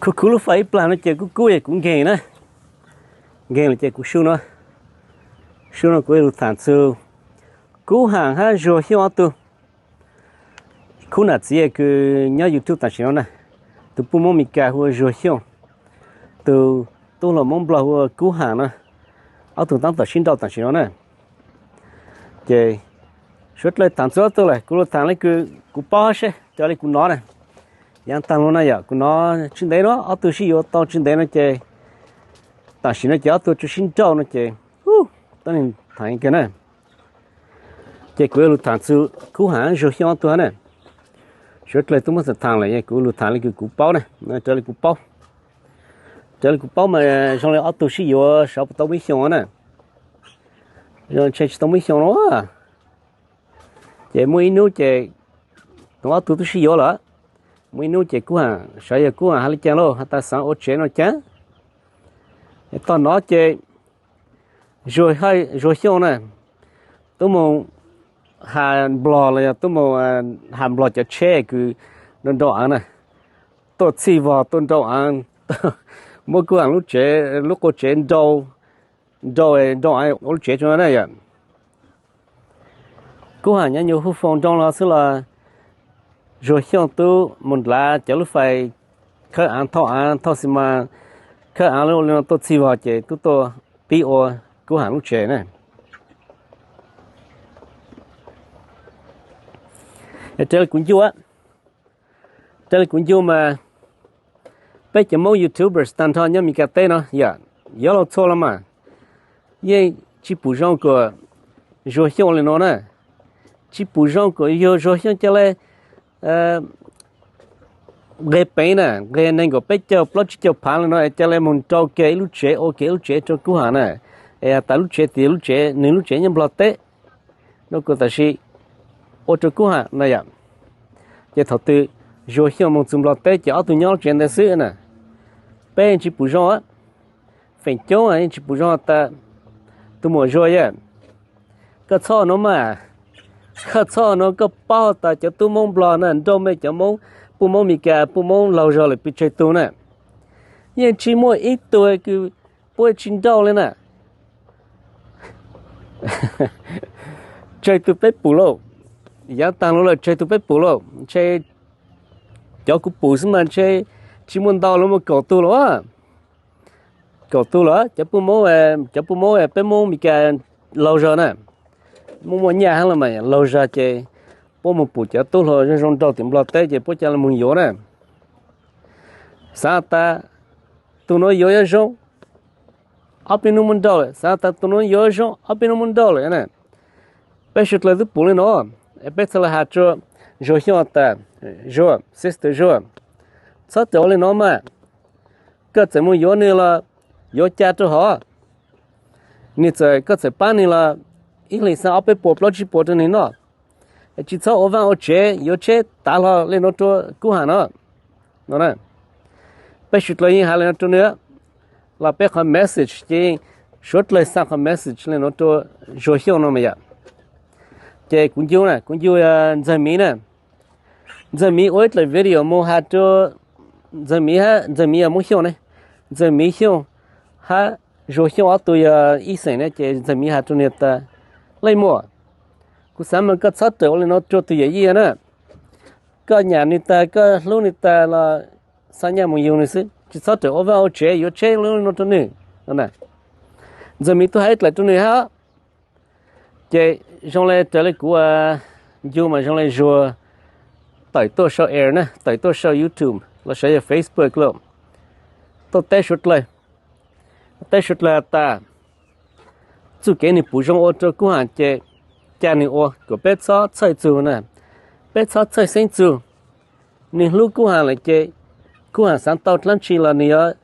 Khuv khuv lub fais ib plag no ces kub kub es kuv nkeeg na, nkeeg lawm ces kuv sub no, sub no kuv yuav lug tham txug Kub Ham hab Zuag Xyooj ob tug. Khub nam txiv kws nyob YouTube tam sim no na, tus puj Moob Mes Kas hu ua Zuag Xyooj, tus tub hluas Moob Nplog hu ua Kub Ham no, ob tug taab tom sib nrauj tam sim no na. Ces suav dlawg tham txug ob tug lawm, kuv lug tham le kws kuv paub seb, raws le kuv nov na. Yaav taag lug na yom, kuv nov tsi ntev no ob tug sib yuav tau tsi ntev no ces tam sim no ces ob tug tsuas sib nrauj no ces, tab tham kawg na. Ces kuv yuav lug tham txug Kub Ham Zuag Xyooj ob tug na. Suav dlawg tub muab txham tham lawm, kuv lug tham le kws kuv paub na, raws le kuv paub. Raws le kuv paub mas zoo le ob tug sib yuav sav puas tau muaj ib xyoos na, ntshe tsis tau muaj ib xyoos no. Ces muaj ib nub ces ob tug tub sib yuav lawm, muaj ib nub ces Kub Ham, sav yog Kub Ham has le caag lauj, has tas xaav ua tsev no caag. Tog nov ces Zuag Xyooj na, tub moog has Nplog los yog tub moog has Nplog cov tsheb kws nrau nrau aav na, tuaj txhij vog tuaj nrau aav, muab Kub Ham lub tsev, lub qub tsev nrau, nrau, nrau aav ua lub tsev rua na yom. Kub Ham nyob nyuas huv foos nroo los xwb los Zuag Xyooj tub moog nrad cov lub fais khawb aav, thauj aav, thauj xi mas, khawb aav ua le nuav tuaj txhij vog ces tub tuaj pib ua Kub Ham lub tsev na. Raws le kuv ncu, raws le kuv ncu mas peb cov Moob YouTubers taag nrho nyob Mes Kas teb no yom, yuav luag txhua los mas yeej tsi pum zoo kuas Zuag Xyooj le nuav na, tsi pum zoo kuas yog Zuag Xyooj ca le nqeg peev na, nqeg neeg nkaum peb caug plaub tsib caug phaav le nuav es ca le moog rau kiag ib lub tsev, ua kiag ib lub tsev rua Kub Ham na, es has tas lub tsev tias lub tsev, nwg lub tsev nyob Nplog teb, no kuas tam sim ua rua Kub Ham na yom. Ces thaum twg Zuag Xyooj moog txug Nplog teb ces ob tug nyob lub tsev ntawd xwb na. Peb tsi pum zoo, feem coob tsi pum zoo tas tus muam Zuag yom, koj txhob nuav mas, koj txhob nuav, koj paub tas cov tub Moob Nplog na nrauj mej cov Moob, puj Moob Mes Kas, puj Moob laug zog lawm pes tsawg tug na, yeej tsi muaj ib tug kws puab tsi nrauj le na. Tsawg tug peb pum lauj, yaav taag lug lawm tsawg tug peb pum lauj, ntshe cov kuv pum xwb mas ntshe tsi muaj ntau, lawv muaj kaum tug los, kaum tug los cov puj Moob, cov puj Moob peb Moob Mes Kas laug zog na, muaj muaj nyaj hab los mas laug zog ces puab moog pum cov tub hluas zoo zoo nrauj tim Nplog teb ces puab ca le moog yuav na. Xaav tas tug nuav yuav yuav zoo, ob peb nub muab nrauj lawm, xaav tas tug nuav yuav zoo, ob peb nub muab nrauj lawm na. Peb suav dlawg twb pum le nuav, peb txhad le has rua Zuag Xyooj tas, Zuag, sister Zuag, txhob rawm ua le nuav mas, koj txawm moog yuav nwg los yuav ca rua hov, nwg txawm, koj txawm pab nwg los ib hlis xaa ob peb puas plaub tsib puas rua nwg noj, tsi txhob ua vaaj ua tsev yuav tsheb tav hlo le nuav rua Kub Ham no. Peb suav dlawg yeej has le nuav rua nwg, los peb qhov message ces suav dlawg xaa qhov message le nuav rua Zuag Xyooj no mas yom. Ces kuv ncu na, kuv ncu Ntxawg Miv na. Ntxawg Miv ua ib dlaim video moog has rua Ntxawg Miv hab, Ntxawg Miv yog Moob Xyooj ne, Ntxawg Miv Xyooj hab Zuag Xyooj ob tug yog ib xeem ne, ces Ntxawg Miv has rua nwg tas, leej muam, kuv xaav mas koj txhob rawm ua le nuav rua tug yawm yij na. Koj nyam nwg tag, koj hlub nwg tag los xa nyaj moog yug nwg xwb, tsi txhob rawm ua vaaj ua tsev yuav tsheb le nuav rua nwg. Ntxawg Miv tub has ib dlaim rua nwg hab. Ces zoo le raws le kuv ncu mas zoo le Zuag tawm tuaj sau air na, tawm tuaj sau YouTube los sav yog Facebook lauj, tuaj teb suav dlawg, teb suav dlawg has tas txuj kev nwg pum zoo ua rua Kub Ham ces ca nwg ua, kuas peb txhob txhawj txug na, peb txhob txhawj xeeb txug. Nwg hlub Kub Ham lawm ces Kub Ham xaav tau dlaab tsi los nwg yuav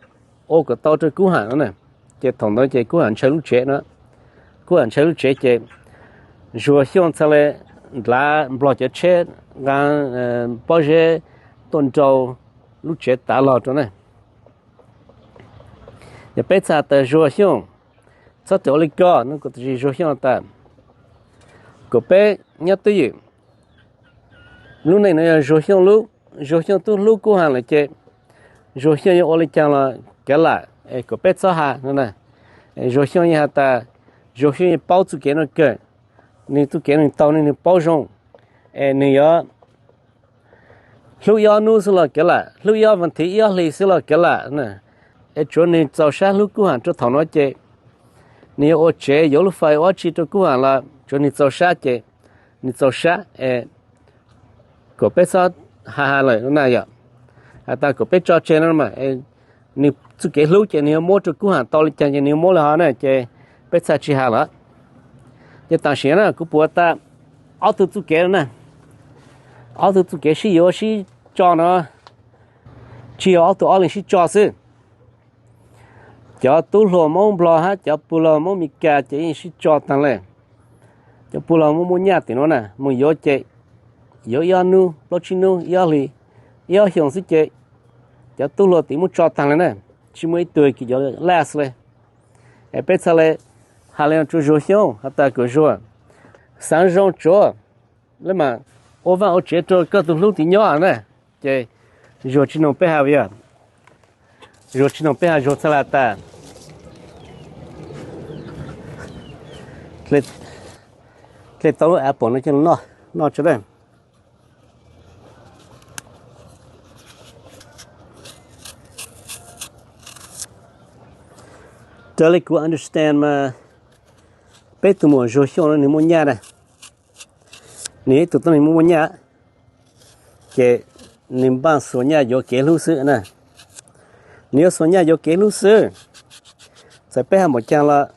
ua kuas tau rua Kub Ham no na. Ces thaum ntawd ces Kub Ham ntshaw lub tsev no, Kub Ham ntshaw lub tsev ces Zuag Xyooj txhad le nrad nplog cov tsheb nqaa pob zeb tuaj nrau lub tsev tav log rua na. Yog peb txhad has tas Zuag Xyooj txhob rawm ua le ko no, kuas tam sim Zuag Xyooj tas kuas peb nyob twj ywm. Lub neej no yog Zuag Xyooj lub, Zuag Xyooj tub hlub Kub Ham lawm ces Zuag Xyooj yuav ua li cas los kav lam, es kom peb txhob has no na. Zuag Xyooj yeej has tas, Zuag Xyooj yeej paub txuj kev no kawg, nws txuj kev nws tau ne nws paub zoo, es nws yuav hlub ib ob hnub xwb los kav lam, hlub ib ob vas thiv ib ob hlis xwb los kav lam na. Es tsuav nws txaus sab hlub Kub Ham rau thaum no ces nws yuav ua tsev yuav lub fais ua dab tsi rau Kub Ham los tsuav nws txaus sab ces nws txaus sab es kom peb txhob has has lawm na yom. Has tas kom peb tso tseg no mas, nws txuj kev hlub ces nws yuav muab rau Kub Ham tau li cas ces nws yuav muab li hov na ces peb txhaj tsis has lawm. Ces tam sim no na kuv puas tas ob tug txuj kev no na, ob tug txuj kev sib yuav sib tso no tsis yog ob tug ob leeg sib tso xwb. Cov tub hluas Hmoob Nplog hab cov puj laug Hmoob Meskas ces yeej sib tso taag le. Cov puj laug muaj muaj nyaj tim nuav na mus yuav ces yuav ib ob nub plaub tsib nub ib ob hlis ib ob xyoos xwb ces cov tub hluas tim muab tso taag le na, tsis muaj ib tug kws yuav last le. Es peb txhaj le has le nuav rua Zuag Xyooj has tas kom Zuag xaav zoo tsuav le mas ua vaaj ua tsev rua koj tug hlub tim nyob na. Ces Zuag tsis noog peb has, Zuag tsis noog peb has Zuag txhaj le has tas dle tau lub apple no coj noj tso na. Raws le kuv understand mas peb tug muam Zuag Xyooj no nwg muaj nyaj na, nwg yog ib tug tuab neeg muaj muaj nyaj, ces nwg npaj xuas nyaj yuav kev hlub xwb na. Nwg yuav xuas nyaj yuav kev hlub xwb, txawm peb has npaum caag los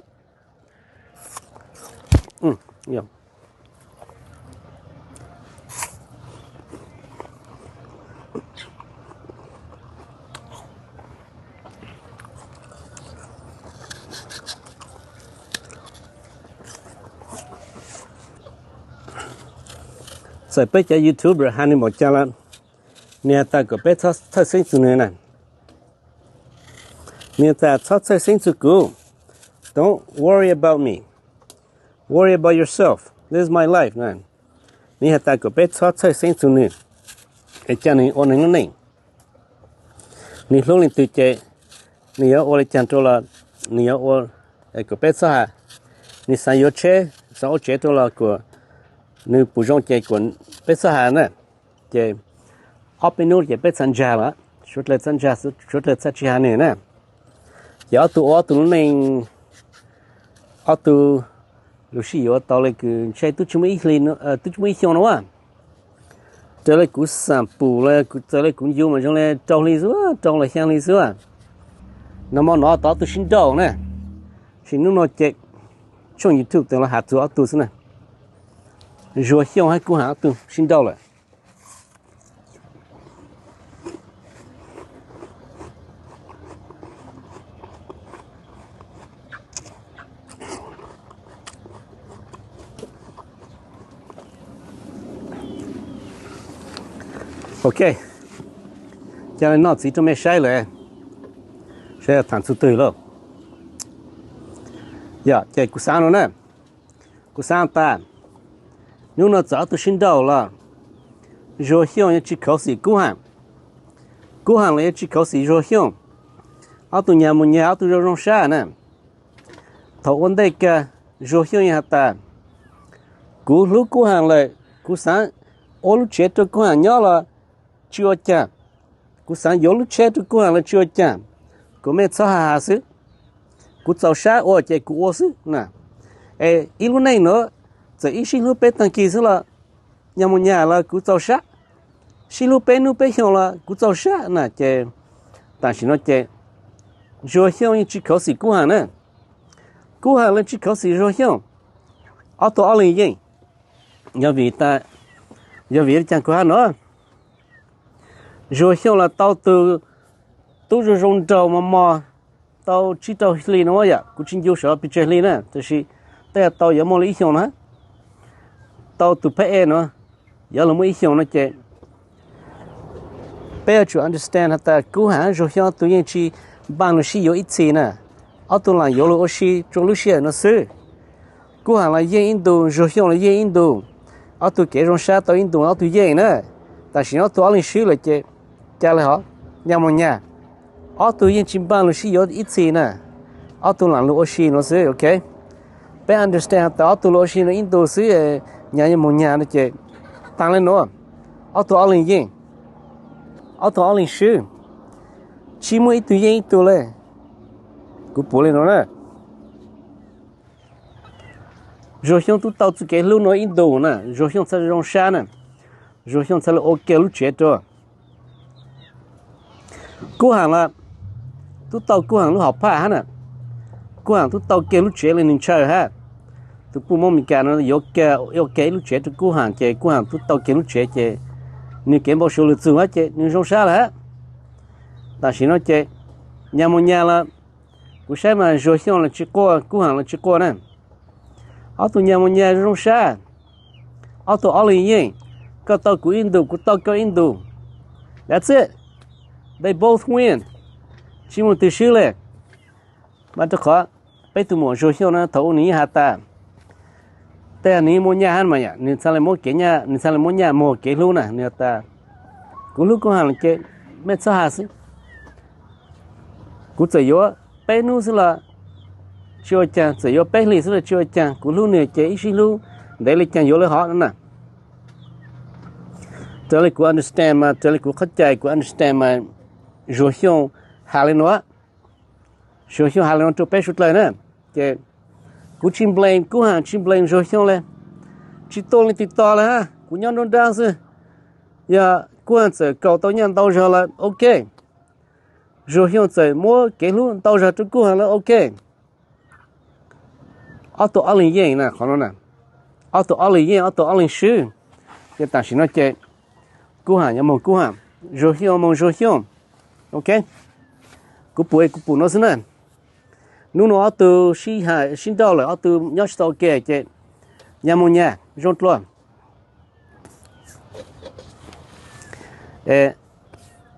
txawm peb cov YouTuber has nwg npaum caag los nwg has tas kom peb txhob txhawj xeeb txug nwg na. Nwg has tas txhob txhawj xeeb txug kuv, don't worry about me, worry about yourself, this is my life na. Nwg has tas kom peb txhob txhawj xeeb txug nwg, es ca nwg ua nwg lub neej. Nwg hlub leej twg ces nwg yuav ua le caag rua los nwg yuav ua, kom peb txhob has. Nwg xaav yuav tsheb xaav ua tsev rua los kuas nwg pum zoo ces kuas peb txhob has na. Ces ob peb nub ces peb txhaj ntsag lawm, suav dlawg txhaj ntsag, suav dlawg txhaj tsis has nwg na. Ces ob tug ua ob tug lub neej, ob tug lug sib yuav tau le kws ntshe tub tsis muaj ib xyoos nuav. Raws le kuv xaam pum le txawm le kuv ncu mas zoo le rau hli xwb, rau los xyaa hli xwb. Nag hmo no tau ob tug sib nrauj na, sim nub no ces tshooj YouTube tau los has txug ob tug xwb na. Zuag Xyooj hab Kub Ham ob tug sib nrauj lawm. Ok, ca le noj txiv rua mej saib lawm, saib tham txug twg lauj. Yog ces kuv xaav no na, kuv xaav tas hnub no txawm ob tug sib nrauj los Zuag Xyooj yuav tsis khuv xim Kub Ham, Kub Ham los yuav tsis khuv xim Zuag Xyooj. Ob tug nyag mus nyag, ob tug zoo zoo sab na. Thaum ua ntej kag Zuag Xyooj yeej has tas, kuv hlub Kub Ham lawm, kuv xaav ua lub tsev rua Kub Ham nyob los tsis ua caag, kuv xaav yuav lub tsheb rua Kub Ham los tsis ua caag, kuv mej txhob has has xwb, kuv txaus sab ua ces kuv ua xwb na. Es ib lub neej nuav txawm ib sib hlub peb taag kis xwb los nyag mus nyag los kuv txaus sab, sib hlub peb nub peb xyoo los kuv txaus sab na. Ces tam sim no ces Zuag Xyooj yeej tsis khuv xim Kub Ham na, Kub Ham los tsis khuv xim Zuag Xyooj. Ob tug ob leeg yeej, yog vim, yog vim le caag kuv has no, Zuag Xyooj los tau tug tub zoo zoo nraug mos mos tau tsib rau hli no yom, kuv tsis ncu sov pes tsawg hli na, tab sis tej yog tau yuav muaj li ib xyoos na, tau tug phab ej no yuav lug muaj ib xyoos no ces peb yuav tsum understand has tas Kub Ham Zuag Xyooj ob tug yeej tsis npaj lug sib yuav ib txhis na. Ob tug lam yuav lug ua si rua lub sij hawm no xwb. Kub Ham los yeej ib ntus, Zuag Xyooj los yeej ib ntus, ob tug kev zoo sab tau ib ntus ob tug yeej na. Tam sim ob tug ob leeg swb lawm ces ca le hov, nyag mus nyag. Ob tug yeej tsis npaj lug sib yuav ib txhis na, ob tug lam lug ua si nuav xwb, ok. Peb understand tas ob tug lug ua si nuav ib ntus xwb, nyag yuav moog nyag no ces taag le nuav, ob tug ob leeg yeej, ob tug ob leeg swb, tsis muaj ib tug yeej ib tug le. Kuv pum le nuav na. Zuag Xyooj tub tau txuj kev hlub nuav ib ntus na, Zuag Xyooj txhaj zoo sab na, Zuag Xyooj txhaj le ua kiag lub tsev rua. Kub Haam los tub tau Kub Haam lub hom phaj hab na, Kub Haam tub tau kiag lub tsev le nwg ntshaw hab. Tug puj Moob Amelikas nuav yuav ua kiag ib lub tsev rua Kub Haam ces Kub Haam tub tau kiag lub tsev ces nwg kev npau suav lug txug hab ces nwg zoo sab lawm hab. Tam sim no ces nyag moog nyag los kuv saib mas Zuag Xyooj los tsis quaj, Kub Haam los tsis quaj na. Ob tug nyag moog nyag zoo sab, ob tug ob leeg yeej, koj tau kuv ib ntus, kuv tau koj ib ntus. That's it. They both win. Tsis muaj tug swb le. Mas rua qhov peb tug muam Zuag Xyooj na thaum ub nwg yeej has tas, tej zag nwg yeej muaj nyaj hab mas yom, nwg txhaj le muab kev nyaj, nwg txhaj le muab nyaj muag kev hlub na, nwg has tas, kuv hlub Kub Haam los ces mej txhob has xwb. Kuv txawm yuav peb hnub xwb los tsis ua caag, txawm yuav peb hlis xwb los tsis ua caag, kuv hlub nwg ces ib sib hlub ntev le caag yuav le hov no na. Raws le kuv understand mas, raws le kuv qhov cai kuv understand mas, Zuag Xyooj has le nuav, Zuag Xyooj has le nuav rua peb suav dlawg na. Ces kuv tsis blame Kub Haam, tsis blame Zuag Xyooj le, tsis tuaj leej twg tog le hab, kuv nyob nruab nrab xwb. Yog Kub Haam txawm kaum tau nyaj ntau zog lawm, ok. Zuag Xyooj txawm muab kev hlub ntau zog rua Kub Haam lawm, ok. Ob tug ob leeg yeej na, qhov no na, ob tug ob leeg yeej, ob tug ob leeg swb. Ces tam sim no ces Kub Haam yuav moog Kub Haam, Zuag Xyooj moog Zuag Xyooj. Ok, kuv pum, kuv pum nuav xwb na. Nub nua ob tug sib nrauj lawm, ob tug nyob tsis tau ua ke ces nyag moog nyag zoo dlua.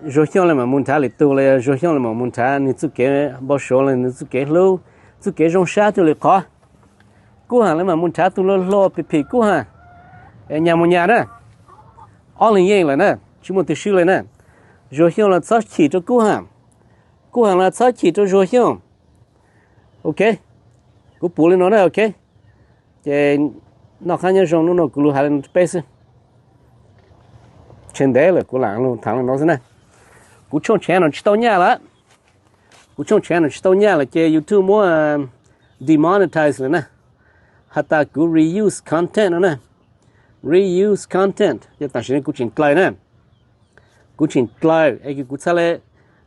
Zuag Xyooj le mam moog nrhav lwm tug le, Zuag Xyooj le mam moog nrhav nwg txuj kev npau suav le, nwg txuj kev hlub, txuj kev zoo sab rua lwm qhov. Kub Haam le mam moog nrhav tug hluas hluas phim phim Kub Haam. Nyag moog nyag na, ob leeg yeej lawm na, tsis muaj tug swb le na. Zuag Xyooj los txhob chim rua Kub Haam, Kub Haam los txhob chim rua Zuag Xyooj. Ok, kuv pum le nuav na, ok. Ces noj qab nyob zoo, nub nua kuv lug has le nuav rua peb xwb. Tsheej ntev lawm kuv lam lug thaam le nuav xwb na. Kuv tshooj channel tsis tau nyaj lawm, kuv tshooj channel tsis tau nyaj lawm ces YouTube muab demonetize lawm na. Has tas kuv reuse content no na, reuse content, yog tam sim no kuv tseem dlaws na, kuv tseem dlaws es kuv txhaj le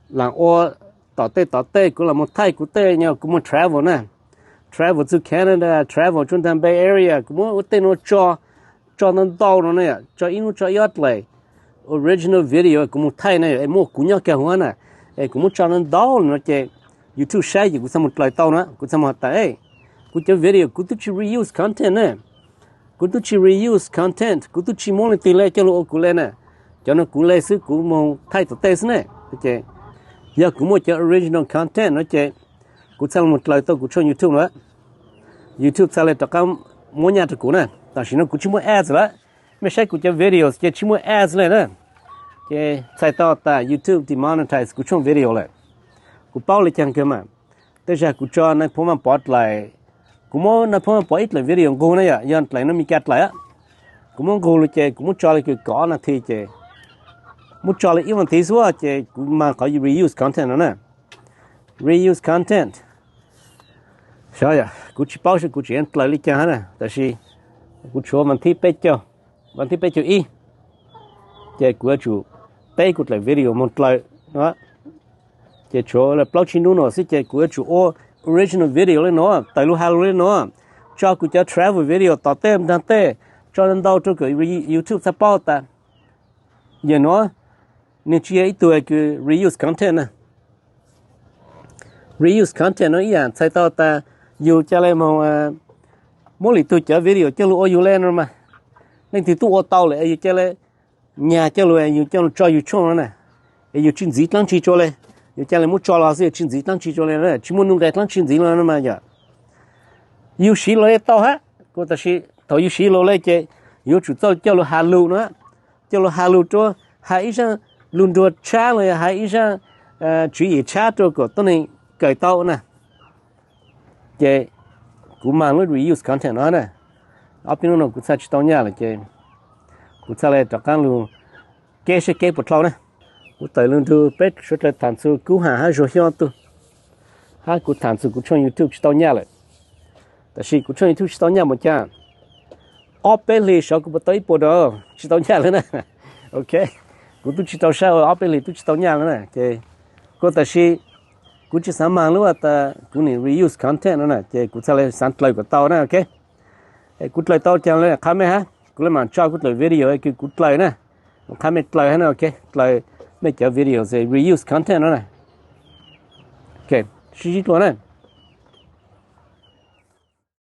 lam ua tom tej tom tej, kuv lam moog thaij kuv tej, kuv moog travel na, travel to Canada, travel rua ntag Bay Area, kuv muab ua tej nuav tso, tso ntau ntau no na, tso ib hnub tso ib ob dlaim original video kuv moog thaij na, es muaj kuv nyob kag huv na, es kuv muab tso ntau ntau no ces YouTube saib ces kuv txhaj moog dlaws tau na, kuv txhaj moog has tas, kuv cov video kuv tub tsis reuse content na, kuv tub tsis reuse content, kuv tub tsis muab leej twg le coj lug ua kuv le na, cov no kuv le xwb, kuv moog thaij tom tej xwb ne. Ces yog kuv muaj cov original content no ces kuv txhaj le moog dlaws tau kuv tshooj YouTube na, YouTube txhaj le rov qab muab nyaj rua kuv na. Tam sim no kuv tsis muaj ads lawm, mej saib kuv cov videos ces tsis muaj ads le na. Ces txhais tau tas YouTube demonetize kuv tshooj video lawm. Kuv paub le caag kawg mas, tej zag kuv tso Nais Phoo Vaaj Pov dlaim, kuv muab Nais Phoo Vaaj Pov ib dlaim video nqug na, yog dlaim no Mes Kas dlaim, kuv muab nqug lug ces kuv muab tso le kws kaum ob nas this ces, muab tso le ib vas thiv xwb ces kuv mag qhov reuse content no na, reuse content. Xyov, kuv tsis paub seb kuv tseem dlaws le caag hab na, tab sis kuv tshuav vas thiv peb caug, vas thiv peb caug ib ces kuv yuav tsum peb kuv dlaim video moog dlaws no, ces tshuav le plaub tsib nub no xwb ces kuv yuav tsum ua original video le no, tawm lug has lug le no, tso kuv cov travel video tom tej nraag tej, tso ntau rua kom YouTube txhaj paub tas yawm nuav nwg tsis yog ib tug kws reuse content na. Reuse content no ib yaam txhais tau tas yug ca le moog muab lwm tug cov video coj lug ua yug le no mas, leej twg tub ua tau lawm es yug ca le nyag coj lug, yug coj lug tso yug tshooj no na, es yug tsis ntxiv dlaab tsi tsua le, yug ca le muab tso los xwb, yug tsis ntxiv dlaab tsi tsua le, tsis muaj nuj nqes dlaab tsi ntxiv los no mas yog yug siv los le tau hab, kuv tab sis thaum yug siv los le ces yuav tsum txawj coj lug has lug no, coj lug has lug rua, has ib zaaj lug nruag tshab los yog has ib zaaj tswv yim tshab rau kom tuab neeg kawm tau na. Ces kuv mag lub reuse content no na. Ob peb hnub no kuv txhaj tsis tau nyaj lawm ces kuv txhaj le rov qaab lug keb seb keb puas dlhau na. Kuv tawm lug nrug peb suav dlawg tham txug Kub Ham hab Zuag Xyooj tug, hab kuv tham txug kuv tshooj YouTube tsis tau nyaj lawm. Tab sis kuv tshooj YouTube tsis tau nyaj mus caag, ob peb hlis sov kuv puas tau ib puas dau, tsis tau nyaj lawm na. Ok, kuv tub tsis rau sab ua ob peb hlis tub tsis tau nyaj lawm na. Ces kuv tab sis kuv tsis xaav mag lub tas kuv nim reuse content no na, ces kuv txhaj le xaav dlaws kom tau na. Ok, kuv dlaws tau caag le qha mej hab, kuv le maam tso kuv dlaws video kws kuv dlaws na, qha mej dlaws hab na. Ok, dlaws mej cov video reuse content no na. Ok, sib ntsib dlua na.